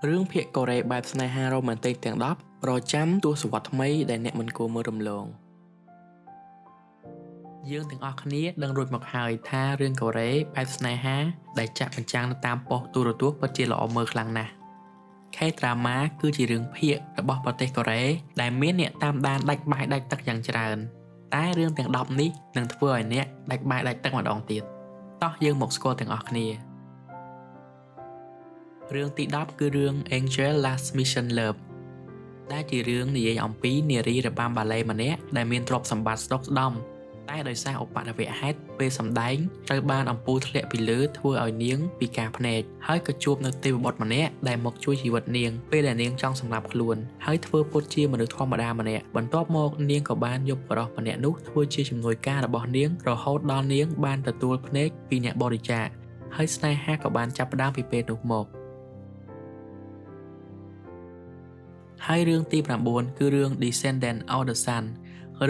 រឿងភាគកូរ៉េបែបស្នេហារ៉ូមែនទិកទាំង10ប្រចាំទសវត្សរ៍ថ្មីដែលអ្នកមិនគួរមើលរំលងយើងទាំងអស់គ្នាដឹងរួចមកហើយថារឿងកូរ៉េបែបស្នេហាដែលចាក់បញ្ចាំងនៅតាមប៉ុស្តិ៍ទូរទស្សន៍ពិតជាល្អមើលខ្លាំងណាស់ K-drama គឺជារឿងភាគរបស់ប្រទេសកូរ៉េដែលមានអ្នកតាមដានដាច់បាយដាច់ទឹកយ៉ាងច្រើនតែរឿងទាំង10នេះនឹងធ្វើឲ្យអ្នកដាច់បាយដាច់ទឹកម្ដងទៀតតោះយើងមកស្គាល់ទាំងអស់គ្នារឿងទី10គឺរឿង Angel Last Mission Love ដែលជារឿងនិយាយអំពីនារីរបាំបាឡេម្នាក់ដែលមានទ្រព្យសម្បត្តិស្ដុកស្ដំតែដោយសារឧបទ្ទវហេតុពេលសម្ដែងត្រូវបានអំពូលធ្លាក់ពីលើធ្វើឲ្យនាងពិការភ្នែកហើយក៏ជួបនៅទេវបុត្រម្នាក់ដែលមកជួយជីវិតនាងពេលដែលនាងចង់សម្លាប់ខ្លួនហើយធ្វើពុតជាមនុស្សធម្មតាម្នាក់បន្ទាប់មកនាងក៏បានយកប្រុសម្នាក់នោះធ្វើជាជំនួយការរបស់នាងរហូតដល់នាងបានទទួលភ្នែកពីអ្នកបរិច្ចាគហើយស្នេហាក៏បានចាប់ផ្ដើមពីពេលនោះមកហើយរឿងទី9គឺរឿង Descendant of the Sun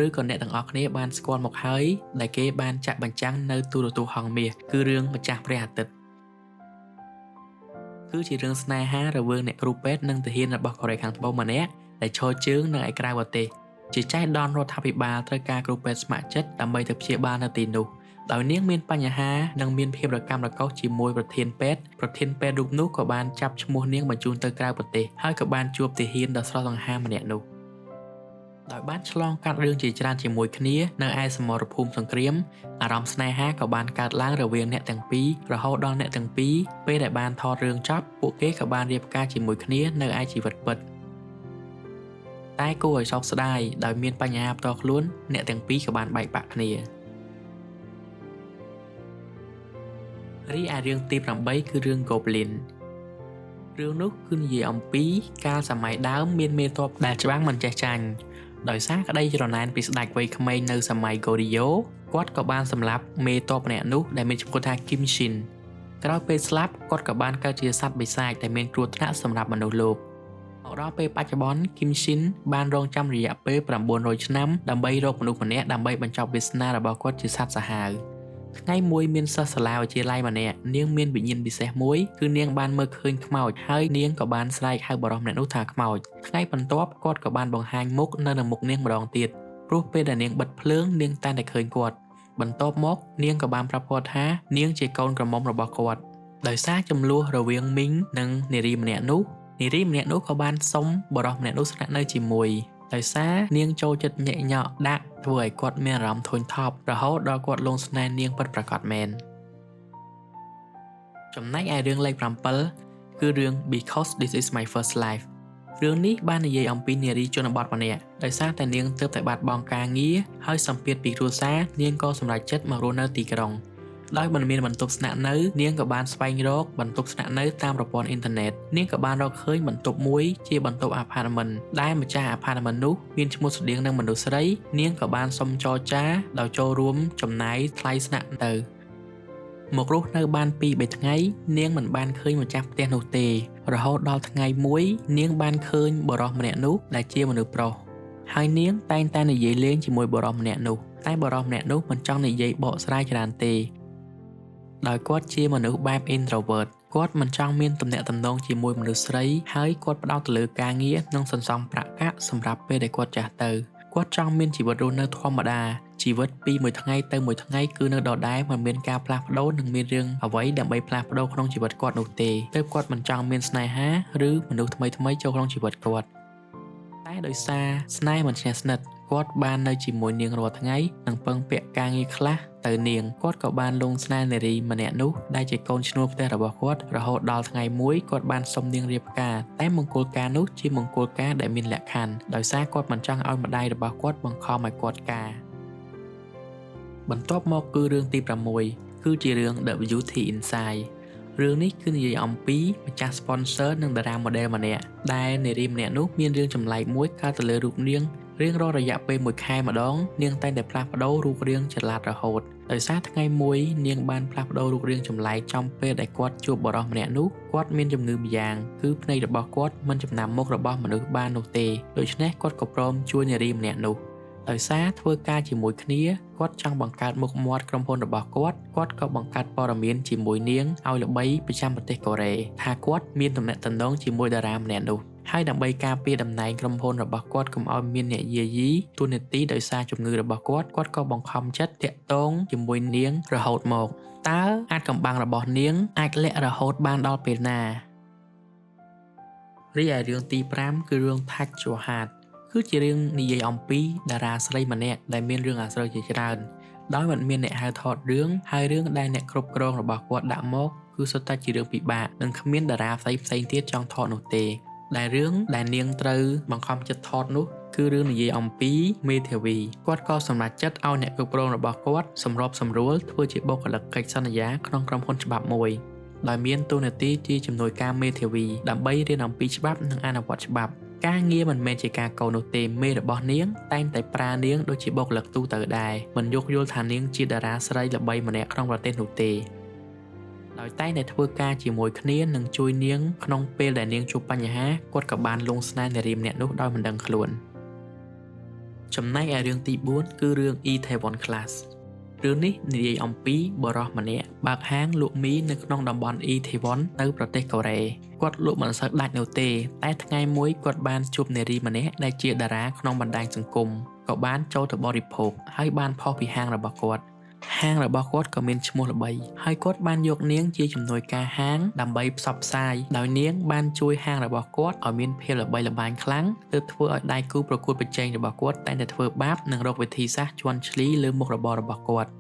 ឬក៏អ្នកទាំងអស់គ្នាបានស្គាល់មកហើយដែលគេបានចាក់បញ្ចាំងនៅទូរទស្សន៍ហង្សមាសគឺរឿងម្ចាស់ព្រះអាទិត្យគឺជារឿងស្នេហារវាងអ្នកគ្រូពេទ្យនិងទាហានរបស់កូរ៉េខាងត្បូងម្នាក់ដែលឈរជើងនៅឯក្រៅប្រទេសជាចៃដន្យរដ្ឋាភិបាលត្រូវការគ្រូពេទ្យស្ម័គ្រចិត្តដើម្បីទៅព្យាបាលនៅទីនោះដោយនាងមានបញ្ហានិងមានភាពរកាំរកូសជាមួយប្រធានពេទ្យប្រធានពេទ្យរូបនោះក៏បានចាប់ឈ្មោះនាងបញ្ជូនទៅក្រៅប្រទេសហើយក៏បានជួបទាហានដ៏ស្រស់សង្ហាម្នាក់នោះដោយបានឆ្លងកាត់រឿងជាច្រើនជាមួយគ្នានៅឯសមរភូមិសង្គ្រាមអារម្មណ៍ស្នេហាក៏បានកើតឡើងរវាងអ្នកទាំងពីររហូតដល់អ្នកទាំងពីរពេលដែលបានថតរឿងចប់ពួកគេក៏បានរៀបការជាមួយគ្នានៅឯជីវិតពិតតែគួរឲ្យសោកស្ដាយដោយមានបញ្ហាផ្ទាល់ខ្លួនអ្នកទាំងពីរក៏បានបែកបាក់គ្នារីឯរឿងទី8គឺរឿង Goblin រឿងនោះគឺនិយាយអំពីកាលសម័យដើមមានមេទ័ពដែលច្បាំងមិនចេះចាញ់ដោយសារក្តីច្រណែនពីស្ដេចវ័យក្មេងនៅសម័យ Goryeo គាត់ក៏បានសម្លាប់មេទ័ពម្នាក់នោះដែលមានឈ្មោះថា Kim Shin ក្រោយពេលស្លាប់គាត់ក៏បានកើតជាសត្វបិសាចដែលមានគ្រោះថ្នាក់សម្រាប់មនុស្សលោកមកដល់ពេលបច្ចុប្បន្ន Kim Shin បានរងចាំរយៈពេល900ឆ្នាំដើម្បីរកមនុស្សម្នាក់ដើម្បីបញ្ចប់វាសនារបស់គាត់ជាសត្វសាហាវថ្ងៃមួយមានសិស្សសាលាវិទ្យាល័យម្នាក់នាងមានវិញ្ញាណពិសេសមួយគឺនាងបានមើលឃើញខ្មោចហើយនាងក៏បានស្រែកហៅបុរសម្នាក់នោះថាខ្មោចថ្ងៃបន្ទាប់គាត់ក៏បានបង្ហាញមុខនៅនៅមុខនាងម្ដងទៀតព្រោះពេលដែលនាងបិទភ្លើងនាងតែងតែឃើញគាត់បន្ទាប់មកនាងក៏បានប្រាប់គាត់ថានាងជាកូនក្រមុំរបស់គាត់ដោយសារចំនួនរវាងមីងនិងនារីម្នាក់នោះនារីម្នាក់នោះក៏បានសុំបុរសម្នាក់នោះស្នាក់នៅជាមួយដោយសារនាងចូលចិត្តញាក់ញក់ដាក់ធ្វើឲ្យគាត់មានអារម្មណ៍ធុញថប់រហូតដល់គាត់លងស្នេហ៍នាងពិតប្រាកដមែនចំណែកឯរឿងលេខ7គឺរឿង Because This Is My First Life រឿងនេះបាននិយាយអំពីនារីជនបទម្នាក់ដោយសារតែនាងទើបតែបាត់បង់ការងារហើយសម្ពាធពីគ្រួសារនាងក៏សម្រេចចិត្តមករស់នៅទីក្រុងដោយមិនមានបន្ទប់ស្នាក់នៅនាងក៏បានស្វែងរកបន្ទប់ស្នាក់នៅតាមប្រព័ន្ធអ៊ីនធឺណិតនាងក៏បានរកឃើញបន្ទប់មួយជាបន្ទប់អាផាតមិនដែលម្ចាស់អាផាតមិននោះមានឈ្មោះស្តៀងនឹងមនុស្សស្រីនាងក៏បានសុំចរចាដោយចូលរួមចំណាយថ្លៃស្នាក់ទៅមករស់នៅបាន2-3ថ្ងៃនាងមិនបានឃើញម្ចាស់ផ្ទះនោះទេរហូតដល់ថ្ងៃមួយនាងបានឃើញបុរសម្នាក់នោះដែលជាមនុស្សប្រុសហើយនាងតែងតែនិយាយលេងជាមួយបុរសម្នាក់នោះតែបុរសម្នាក់នោះមិនចង់និយាយបកស្រាយច្រើនទេដោយគាត់ជាមនុស្សបែប introvert គាត់មិនចង់មានទំនាក់ទំនងជាមួយមនុស្សស្រីហើយគាត់ផ្ដោតទៅលើការងារនិងសន្សំប្រាក់កាក់សម្រាប់ពេលដែលគាត់ចាស់ទៅគាត់ចង់មានជីវិតរស់នៅធម្មតាជីវិតពីមួយថ្ងៃទៅមួយថ្ងៃគឺនៅដដែលមិនមានការផ្លាស់ប្ដូរនិងមានរឿងអ្វីដើម្បីផ្លាស់ប្ដូរក្នុងជីវិតគាត់នោះទេទើបគាត់មិនចង់មានស្នេហាឬមនុស្សថ្មីៗចូលក្នុងជីវិតគាត់តែដោយសារស្នេហ៍មិនឈ្នះស្និទ្ធគាត់បាននៅជាមួយនាងរាល់ថ្ងៃនិងពឹងពាក់ការងារខ្លះទៅនាងគាត់ក៏បានលងស្នេហ៍នារីម្នាក់នោះដែលជាកូនឈ្នួលផ្ទះរបស់គាត់រហូតដល់ថ្ងៃមួយគាត់បានសុំនាងរៀបការតែមង្គលការនោះជាមង្គលការដែលមានលក្ខខណ្ឌដោយសារគាត់មិនចង់ឲ្យម្ដាយរបស់គាត់បង្ខំឲ្យគាត់ការបន្ទាប់មកគឺរឿងទី6គឺជារឿង The Beauty Inside រឿងនេះគឺនិយាយអំពីម្ចាស់ sponsor និងតារា model ម្នាក់ដែលនារីម្នាក់នោះមានរឿងចម្លែកមួយកើតទៅលើរូបនាងរៀងរាល់រយៈពេល1ខែម្ដងនាងតែងតែផ្លាស់ប្ដូររូបរាងចល័តរហូតដោយសារថ្ងៃមួយនាងបានផ្លាស់ប្ដូររូបរាងចម្លែកចំពេលដែលគាត់ជួបបុរសម្នាក់នោះគាត់មានជំងឺម្យ៉ាងគឺភ្នែករបស់គាត់មិនចំណាំមុខរបស់មនុស្សបាននោះទេដូច្នេះគាត់ក៏ព្រមជួយនារីម្នាក់នោះ ដោយសារធ្វើការជាមួយគ្នាគាត់ចង់បង្កើតមុខមាត់ក្រុមហ៊ុនរបស់គាត់គាត់ក៏បង្កើតព័ត៌មានជាមួយនាងឲ្យល្បីប្រចាំប្រទេសកូរ៉េថាគាត់មានទំនាក់ទំនងជាមួយតារាម្នាក់នោះហើយដើម្បីការពារតំណែងក្រុមហ៊ុនរបស់គាត់កុំឲ្យមានអ្នកយាយីតួនាទីដោយសារជំងឺរបស់គាត់គាត់ក៏បង្ខំចិត្តតាក់ទងជាមួយនាងរហូតមកតើអាចកំបាំងរបស់នាងអាចលាក់រហូតបានដល់ពេលណារីឯរឿងទី5គឺរឿង Touch Your Heart គឺជារឿងនិយាយអំពីតារាស្រីម្នាក់ដែលមានរឿងអាស្រូវជាច្រើនដោយមិនមានអ្នកហៅថតរឿងហើយរឿងដែលអ្នកគ្រប់គ្រងរបស់គាត់ដាក់មកគឺសុទ្ធតែជារឿងពិបាកនិងគ្មានតារាផ្សេងផ្សេងទៀតចង់ថតនោះទេដែលរឿងដែលនាងត្រូវបង្ខំចិត្តថតនោះគឺរឿងនិយាយអំពីមេធាវីគាត់ក៏សម្រេចចិត្តឲ្យអ្នកគ្រប់គ្រងរបស់គាត់សម្របសម្រួលធ្វើជាបុគ្គលិកកិច្ចសន្យាក្នុងក្រុមហ៊ុនច្បាប់មួយដោយមានតួនាទីជាជំនួយការមេធាវីដើម្បីរៀនអំពីច្បាប់និងអនុវត្តច្បាប់ការងារមិនមែនជាការកោនោះទេមេរបស់នាងតែងតែប្រើនាងដូចជាបុគ្គលិកទូទៅដែរមិនយោគយល់ថានាងជាតារាស្រីល្បីម្នាក់ក្នុងប្រទេសនោះទេដោយតែងតែធ្វើការជាមួយគ្នានិងជួយនាងក្នុងពេលដែលនាងជួបបញ្ហាគាត់ក៏បានលង់ស្នេហ៍នារីម្នាក់នោះដោយមិនដឹងខ្លួនចំណែកឯរឿងទី4គឺរឿង Itaewon Class រឿងនេះនិយាយអំពីបុរសម្នាក់បើកហាងលក់មីនៅក្នុងតំបន់ Itaewon នៅប្រទេសកូរ៉េគាត់លក់មិនសូវដាច់នោះទេតែថ្ងៃមួយគាត់បានជួបនារីម្នាក់ដែលជាតារាក្នុងបណ្ដាញសង្គមក៏បានចូលទៅបរិភោគហើយបានផុសពីហាងរបស់គាត់ហាងរបស់គាត់ក៏មានឈ្មោះល្បីហើយគាត់បានយកនាងជាជំនួយការហាងដើម្បីផ្សព្វផ្សាយដោយនាងបានជួយហាងរបស់គាត់ឲ្យមានភាពល្បីល្បាញខ្លាំងទើបធ្វើឲ្យដៃគូប្រកួតប្រជែងរបស់គាត់តែងតែធ្វើបាបនិងរកវិធីសាស្ត្រជាន់ឈ្លីលើមុខរបររបស់គាត់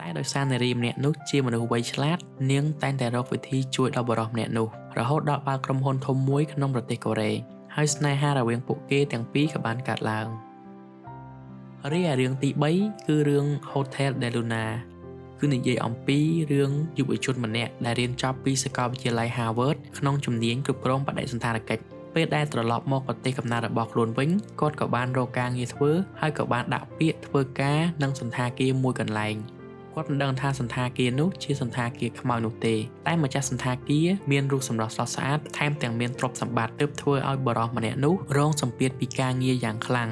តែដោយសារនារីម្នាក់នោះជាមនុស្សវៃឆ្លាតនាងតែងតែរកវិធីជួយដល់បុរសម្នាក់នោះរហូតដល់បើកក្រុមហ៊ុនធំមួយក្នុងប្រទេសកូរ៉េហើយស្នេហារវាងពួកគេទាំងពីរក៏បានកើតឡើងរីឯរឿងទី3គឺរឿង Hotel Del Luna គឺនិយាយអំពីរឿងយុវជនម្នាក់ដែលរៀនចប់ពីសាកលវិទ្យាល័យ Harvard ក្នុងជំនាញគ្រប់គ្រងបដិសណ្ឋារកិច្ចពេលដែលត្រឡប់មកប្រទេសកំណើតរបស់ខ្លួនវិញគាត់ក៏បានរកការងារធ្វើហើយក៏បានដាក់ពាក្យធ្វើការនឹងសណ្ឋាគារមួយកន្លែងគាត់មិនដឹងថាសណ្ឋាគារនោះជាសណ្ឋាគារខ្មោចនោះទេតែម្ចាស់សណ្ឋាគារមានរូបសម្រស់ស្រស់ស្អាតថែមទាំងមានទ្រព្យសម្បត្តិទើបធ្វើឲ្យបុរសម្នាក់នោះរងសម្ពាធពីការងារយ៉ាងខ្លាំង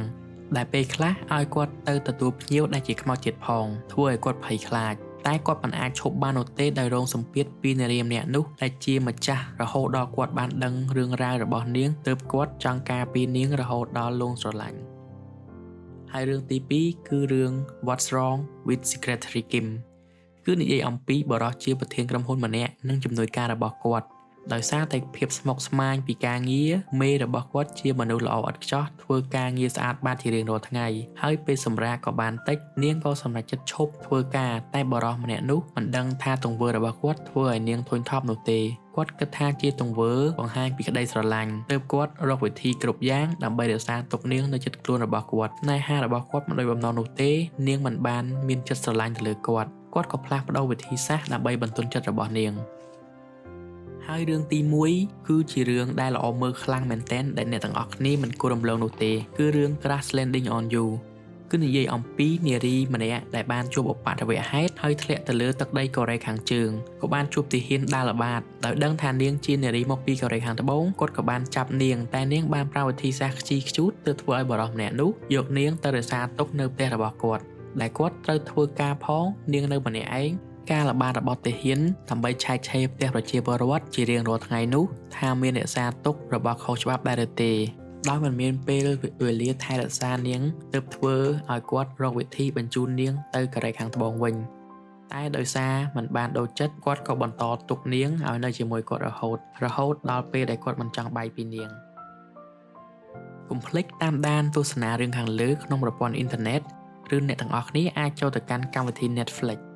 ដែលពេលខ្លះឲ្យគាត់ទៅទទួលភ្ញៀវដែលជាខ្មោចទៀតផងធ្វើឲ្យគាត់ភ័យខ្លាចតែគាត់មិនអាចឈប់បាននោះទេដោយរងសម្ពាធពីនារីម្នាក់នោះដែលជាម្ចាស់រហូតដល់គាត់បានដឹងរឿងរ៉ាវរបស់នាងទើបគាត់ចង់ការពារនាងរហូតដល់លងស្រឡាញ់ហើយរឿងទី2គឺរឿង What's Wrong with Secretary Kim គឺនិយាយអំពីបុរសជាប្រធានក្រុមហ៊ុនម្នាក់និងជំនួយការរបស់គាត់ដោយសារតែភាពស្មុគស្មាញពីការងារមេរបស់គាត់ជាមនុស្សល្អឥតខ្ចោះធ្វើការងារស្អាតបាតជារៀងរាល់ថ្ងៃហើយពេលសម្រាកក៏បានតិចនាងក៏សម្រេចចិត្តឈប់ធ្វើការតែបុរសម្នាក់នោះមិនដឹងថាទង្វើរបស់គាត់ធ្វើឲ្យនាងធុញថប់នោះទេគាត់គិតថាជាទង្វើបង្ហាញពីក្តីស្រឡាញ់ទើបគាត់រកវិធីគ្រប់យ៉ាងដើម្បីរក្សាទុកនាងនៅជិតខ្លួនរបស់គាត់ស្នេហារបស់គាត់មិនដូចបំណងនោះទេនាងមិនបានមានចិត្តស្រឡាញ់ទៅលើគាត់គាត់ក៏ផ្លាស់ប្ដូរវិធីសាស្ត្រដើម្បីបន្ទន់ចិត្តរបស់នាងហើយរឿងទី1គឺជារឿងដែលល្អមើលខ្លាំងមែនទែនដែលអ្នកទាំងអស់គ្នាមិនគួររំលងនោះទេគឺរឿង Crash Landing on You គឺនិយាយអំពីនារីម្នាក់ដែលបានជួបឧបទ្ទវហេតុហើយធ្លាក់ទៅលើទឹកដីកូរ៉េខាងជើងក៏បានជួបទាហានដើរល្បាតដោយដឹងថានាងជានារីមកពីកូរ៉េខាងត្បូងគាត់ក៏បានចាប់នាងតែនាងបានប្រើវិធីសាស្ត្រខ្ជីខ្ជូតទើបធ្វើឲ្យបុរសម្នាក់នោះយកនាងទៅរក្សាទុកនៅផ្ទះរបស់គាត់ដែលគាត់ត្រូវធ្វើការផងនាងនៅម្នាក់ឯងការល្បាតរបស់ទាហានដើម្បីឆែកឆេរផ្ទះប្រជាពលរដ្ឋជារៀងរាល់ថ្ងៃនោះថាមានរក្សាទុករបស់ខុសច្បាប់ដែរឬទេដោយមិនមានពេលវេលាថែរក្សានាងទើបធ្វើឲ្យគាត់រកវិធីបញ្ជូននាងទៅកូរ៉េខាងត្បូងវិញតែដោយសារមិនបានដូចចិត្តគាត់ក៏បន្តទុកនាងឲ្យនៅជាមួយគាត់រហូតរហូតដល់ពេលដែលគាត់មិនចង់បែកពីនាងកុំភ្លេចតាមដានទស្សនារឿងខាងលើក្នុងប្រព័ន្ធអ៊ីនធឺណិតឬអ្នកទាំងអស់គ្នាអាចចូលទៅកាន់កម្មវិធី Netflix។